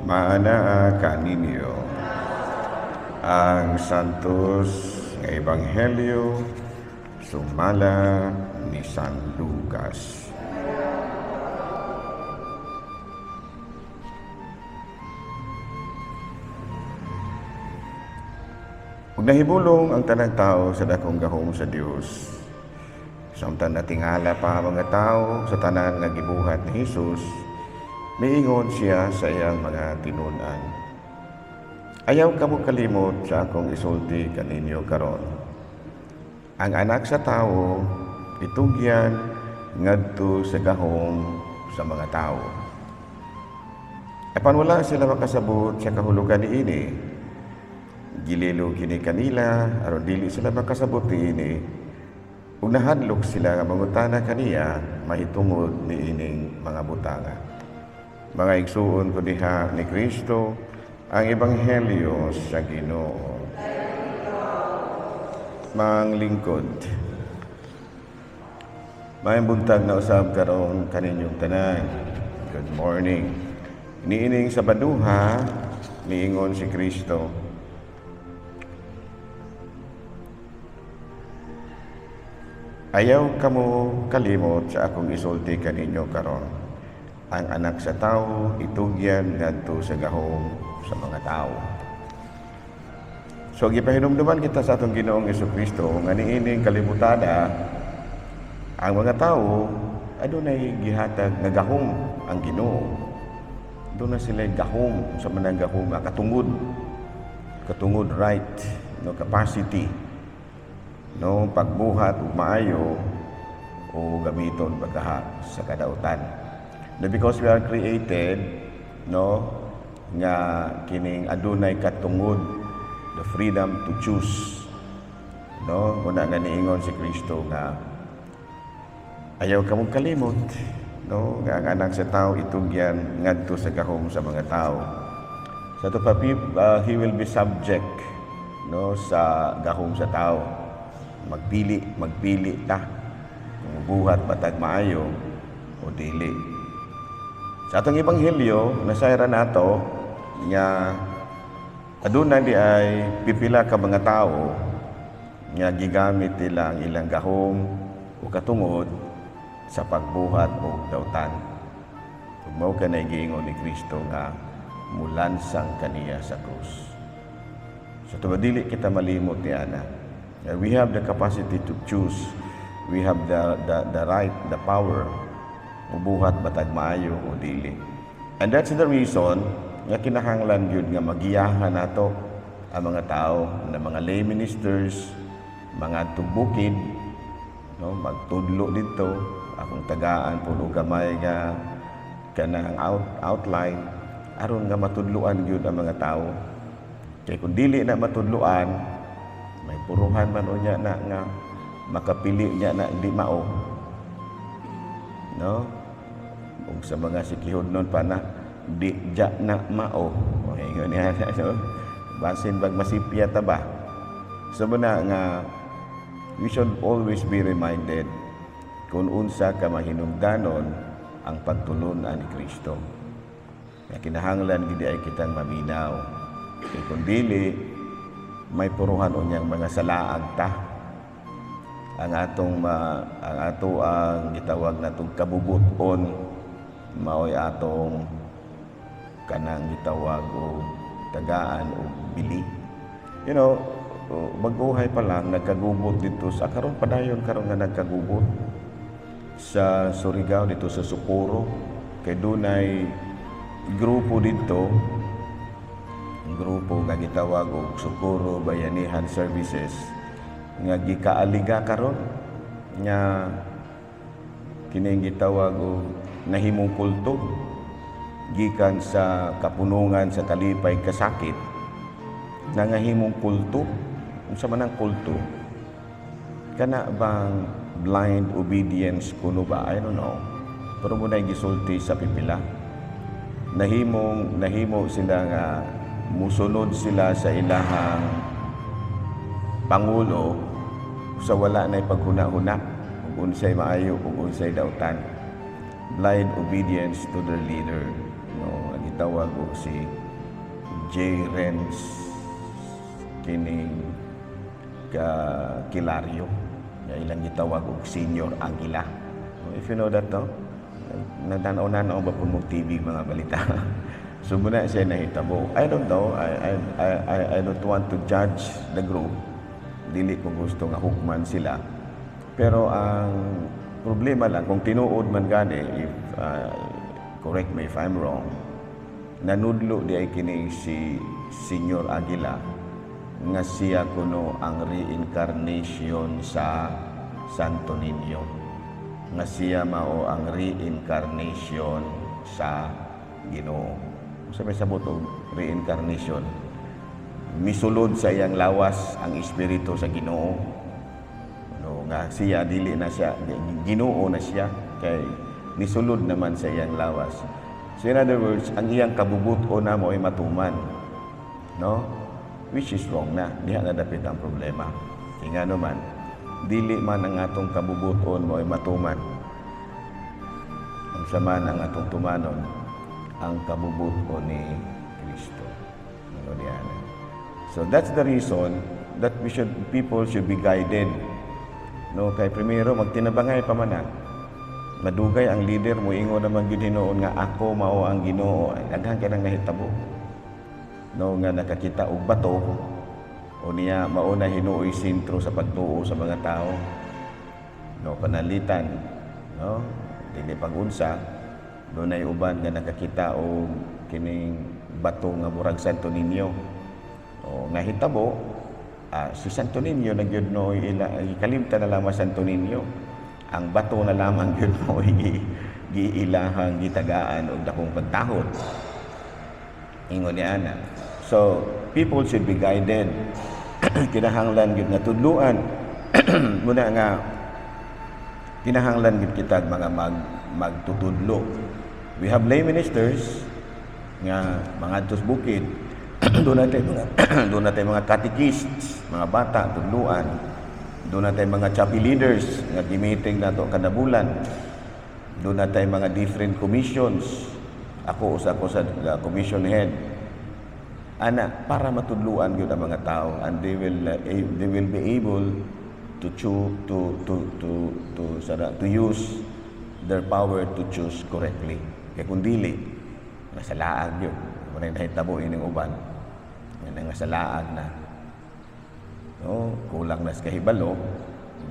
Maanaa kaninyo. Ang Santos nga Ebanghelyo sumala ni San Lucas. Ug nahibulong ang tanang tao sa dakong gahom sa Dios. Samtang natingala pa ang mga tao sa tanan nga gibuhat ni Hesus, miingon siya sa iyang mga tinun-an. Ayaw kamo kalimot sa akong isulti kaninyo karon. Ang Anak sa Tawo itugyan ngadto sa gahom sa mga tawo. Apan wala sila makasabot sa kahulugan niini. Gililo kini kanila aron dili sila makasabot niini. Ug nahadlok sila nga mangutana kaniya mahitungod niining mga butanga. Mga igsuon ko diha ni Kristo, ang ebanghelyo sa Ginoo. Manglingkod. Maayong buntag na usab karon kaninyong tanan. Good morning. Niining Sabaduha, niingon si Kristo, ayaw kamo kalimot sa akong isulti kaninyo karon. Ang Anak sa Tawo itugyan ngadto sa gahom sa mga tao. So gipahinumduman kita sa atong Ginoong Hesukristo nga niining kalibutana ang mga tao adunay gihatag nga gahom ang Ginoo. Doon na sila gahom sa manang gahom nga katungod. Katungod, right, no, capacity, no, pagbuhat og maayo o gamiton pagkaha sa kadautan. No, because we are created, no, nga kining adunay katungod, the freedom to choose, no. Muna nga niingon si Kristo nga ayaw kamong kalimot, no, nga ang Anak sa Tao itugyan ngadto sa gahom sa mga tao. Sa ato pa, he will be subject, no, sa gahom sa tao. Magpili, magpili ta kung buhat batag maayo o dili. Sa atong ebanghelyo, nasayran nato nga aduna di ay pipila ka mga tao nga gigamit nila ang ilang gahom o katungod sa pagbuhat og dautan. Ug mao kanay giingon ni Kristo nga mulansang kaniya sa krus. So tuwa dili kita malimot ni ana. We have the capacity to choose. We have the right, the power mubuhat batag maayo o dili. And that's the reason nga kinahanglan gyud nga magiyahan nato ang mga tao, na mga lay ministers, mga tubukid, no, magtudlo dito, akong tagaan pud og gamay nga kanang outline aron nga matudloan gyud ang mga tao. Kay kung dili na matudloan, may puruhan man unya na nga makapili niya na di mao. No? Ug sa mga sikihod nun pa na di ja na mao. O ingon niya, no? Basin bag masipya ta ba? So muna nga we should always be reminded kung unsa ka mahinungdanon ang pagtulun-an ni Kristo. Nga kinahanglan gid ay kitang maminaw. Kay kung dili, may puruhan unyang mga salaag ta. Ang atong ma, ang ato ang gitawag natong kabubuton maoy atong kanang gitawag og tagaan og bili. Baguhay pa lang nagkagubot dito sa karon, padayon karon nga nagkagubot sa Surigao dito sa Socorro, kay dunay grupo dito, grupo nga gitawag og Socorro Bayanihan Services, nga gikaaliga karon nga kining gitawag og nahimong kulto gikan sa kapunungan sa kalipay kasakit, nangahimong kulto. Unsa man ang kulto? Kana bang blind obedience kuno ba? I don't know, pero muna'y gisulti sa pipila, nahimo sila nga musunod sila sa ilahang pangulo sa wala na paghuna-huna ug unsay maayo ug unsay dautan. Blind obedience to their leader, no, ang gitawag og si J. Renz kining ka Kilario nga ilang gitawag og Senior Aguila. If you know that, no? Natanaw-nanaw ba po mo TV mga balita? So muna siya nahitabo. I don't know. I don't want to judge the group. Dili ko gusto nga hukman sila. Pero ang problema lang, kung tinuod man gani, if correct me if I'm wrong, nanudlo di ay kini si Senior Aguila nga siya kuno ang reincarnation sa Santo Niño, nga siya mao ang reincarnation sa Ginoo. Sa may sabot og reincarnation, misulod sa iyang lawas ang espiritu sa Ginoo, no, nga siya dili na siya Ginoo na siya kay nisulod naman sa iyang lawas. So in other words, ang iyang kabubut-on na mo ay matuman, no? Which is wrong na. Diha na dapit ang problema. Kaya nga naman, dili man ang atong kabubut-on mo ay matuman. Ang sama ang atong tumanon, ang kabubut-on ni Kristo. Ano diyan? So that's the reason that we should people should be guided. No, kay primero magtinabangay pa man na. Madugay ang leader mo ingon naman gyud hinuon nga ako mao ang Ginoo. Ay, daghan kay nang nahitabo. No, nga nakakita og bato o niya mao na hinuoy sentro sa pagtuo sa mga tao. No, panalitan, no? Dili pag-unsa, dunay uban nga nakakita og kining bato nga murag Santo Niño. O nga hitabo, si Santo Niño na gyud no ila kalimtan na lamang Santo Niño. Ang bato na lamang gyud mo giilahang gitagaan og dakong pagtahod. Ingon ni ana. So, people should be guided. Kinahanglan gyud nga tudluan. Muna nga kinahanglan gyud kita mga magtutudlo. We have lay ministers nga mga sa bukid. Doon natin mga catechists, mga bata tudluan. Doon natin mga chapel leaders nga gi-meeting nato kada bulan. Doon natin mga different commissions. Ako usa ko sa commission head. Ana para matudluan gyud ang mga tao and they will be able to choose to sara, to use their power to choose correctly. Kay kung dili, nasa laag yun. Wala nahitabo ining uban. Nga nga sa laag na. No, kulang na sa kahibalo,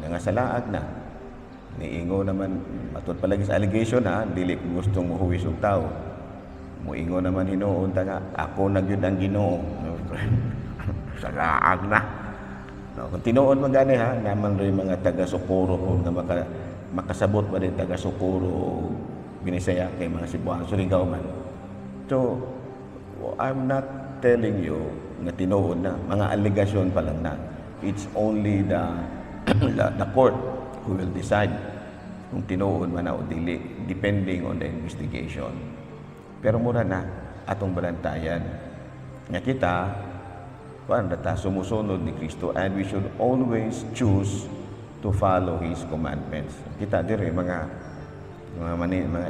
nga sa laag na. Niingo naman, matud palagi sa allegation ha, dili ko gustong muhuwis og tao. Muingo naman hinuon ta nga, ako na gyud ang Ginoo. Sa laag na. No, kung tinuod man gani ha, naman rin mga taga Socorro kung nga makasabot ba din taga Socorro, Binisaya kay mga Cebuano, Surigao man. So, I'm not telling you nga tinuod na, mga allegation pa lang na. It's only the court who will decide kung tinuod man na o dili, depending on the investigation. Pero mura na atong balantayan nga kita kuan ta sumusunod ni Kristo and we should always choose to follow His commandments. Kita dire mga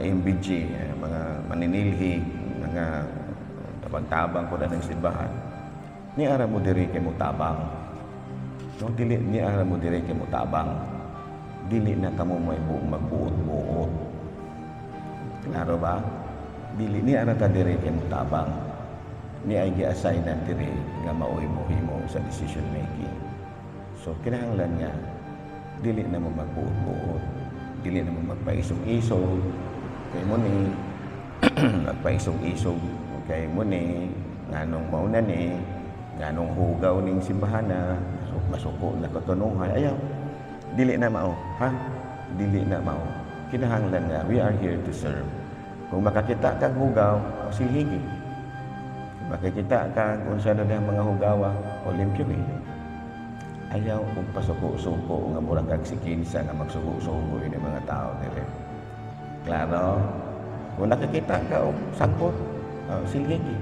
MBG, mga maninilhi, mga tabang-tabang ko na ng simbahan. Ni ara mo diri kay mo tabang. No, dili ni ara mo diri kay mo tabang. Dili na kamo may magbuot-buot. Klaro ba? Dili ni ara ta diri kay mo tabang. Ni ay gi-assign na diri nga maoy mo himo sa decision making. So kinahanglan nga dili na mo magbuot-buot, dili na mo magpaisog-isog kay mo ni magpaisog-isog kay mo ni nganong mauna ni nganong hugaw ning simbahan na masuko na katunuhan. Ayaw, dili na mao ha, dili na mao. Kinahanglan nga we are here to serve. Kung makakita kag hugaw, o silhigi. Kung makikita ka kung sa na mga hugawa, o limpyo eh. Ayaw kung pasuko-suko nga murag kag si kinsa nga magsuko-suko ini mga tao dire. Klaro? Kung nakakita ka og sangkot, silhigi.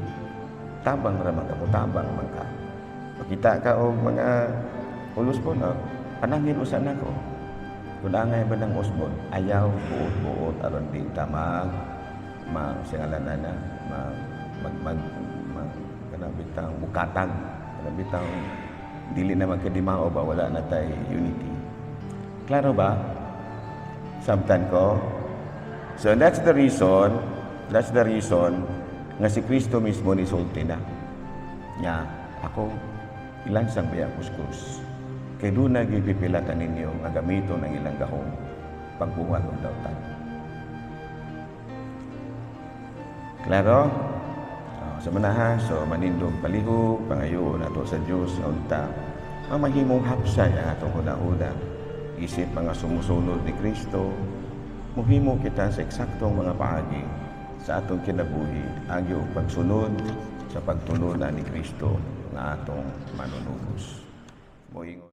Tabang ra man ka mo, tabang man ka. Makita ka og mga ulos mo na, panangin usa nako. Kung angay ba ng usbon, ayaw buot-buot aron di ta mag ma singalan na na mag Mag mag, mag kana bitang mukatag, kana bitang dili na magkadimao ba, wala na tay unity. Klaro ba? Sabtan ko? So that's the reason nga si Kristo mismo nisulti na. Nga, ako, ilansang biya ko sa krus. Kay duna gipipilatan ninyo nga gamiton ang ilang gahom pagbuhat og dautan. Klaro? Oh, sa manaha, so manindog palihog, pangayoon nato sa Dios nga unta ang mahimong hapsay ang atong hunahuna. Isip mga sumusunod ni Kristo, muhimo kita sa eksaktong mga paagi sa atong kinabuhi agi og pagsunod sa pagtuluna ni Kristo nga atong manunubos. Moingon